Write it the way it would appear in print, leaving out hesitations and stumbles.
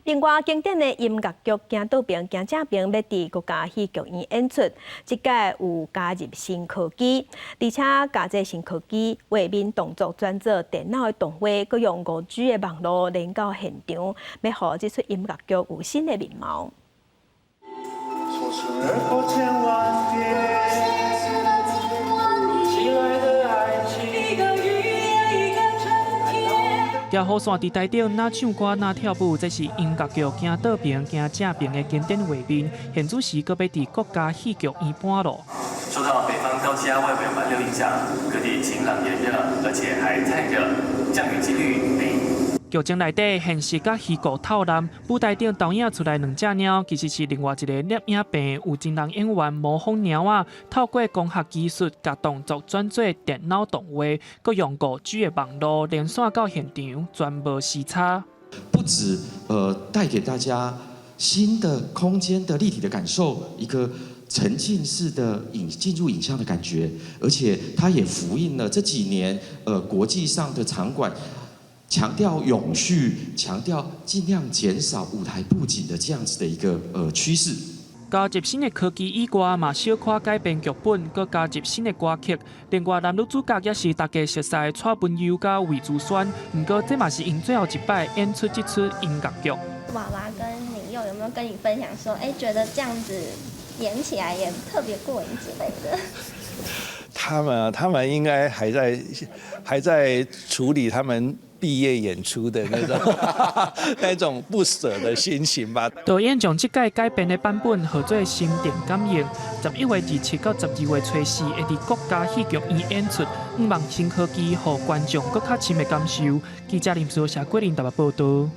另外，經典的音樂劇《行倒爿行正爿》欲佇國家戲劇院演出，這擺有加入新科技，而且加這新科技畫面動作轉做電腦的動畫，閣用5G 的網路連到現場，欲予這齣音樂劇有新的面貌。錯而過千萬遍，起來的愛情，一個雨夜，一個春天。導火線佇台頂，若唱歌若跳舞，這是音樂劇《行倒爿行正爿》的經典畫面。現此時閣欲佇國家戲劇院搬咯。受到北方高氣壓外圍環流影響，各地晴朗炎熱，而且還太熱，降雨幾率零。劇情內底現實佮虛構透濫，舞台頂投影出來兩隻貓，其實是另外一个攝影棚有真人演員模仿貓仔，透過光學技術共動作轉做電腦動畫，閣用5G 的網路連線到現場，全無時差。不止帶給大家新的空間的立體的感受，一個沉浸式的影進入影像的感覺，而且它也呼應了這幾年國際上的場館強調永續，強調盡量減少舞台布景的這樣子的一個趨勢。加入新的科技以外，嘛小可改編劇本，閣加入新的歌曲。另外，男女主角也是大家熟悉的蔡文悠佮魏如萱。毋過，這嘛是𪜶最後一擺演出這齣音樂劇。娃娃跟領佑有沒有跟你分享說，欸，覺得這樣子演起來也特別過癮之類的？他們應該還在處理他們畢業演出的那種不捨的心情吧。導演將這擺改編的版本號做心電感應，11月27到12月初4會佇國家戲劇院演出，向望新科技予觀眾閣較深的感受。記者林書霞、桂林台北報導。